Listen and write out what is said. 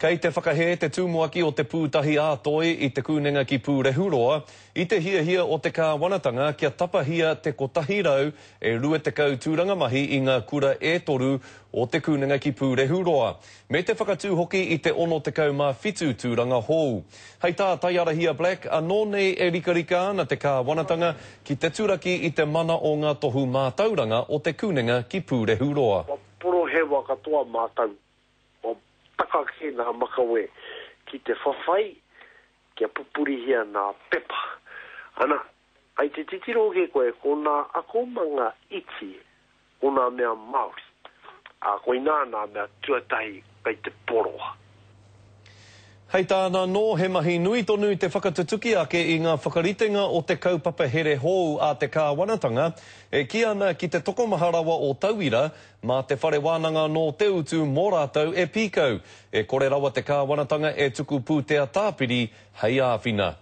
Kei te whakahē te tumuaki o Te Pūtahi ā-Toi i Te Kunenga ki Pūrehuroa i te hiahia o te kāwanatanga kia tapahia te 100 e 20 tūranga mahi i ngā kura e toru o Te Kunenga ki Pūrehuroa, me te whakatū hoki i te 67 tūranga hou. Hei tā Taiarahia Black, anō nei e rikarika ana te kāwanatanga ki te turaki i te mana o ngā tohu mātauranga o Te Kunenga ki Pūrehuroa. Kua porohewa katoa mātou Kua taka kē nā makawe ki te whawhai kia pupurihia nā pepa. Ana, kai te titiro kē koe ko nā akomanga iti ko nā mea Māori. Ā, koinā nā mea tuatahi kai te poroa. Hei tāna anō, he mahi nui tonu te whakatutuki ake i ngā whakaritenga o te kaupapa here hou a te kāwanatanga e kī ana ki te tokomaha rawa o tauira Mā te whare wānanga anō te utu mō rātou e pīkau. E kore rawa te kāwanatanga e tuku pūtea tāpiri hei āwhina.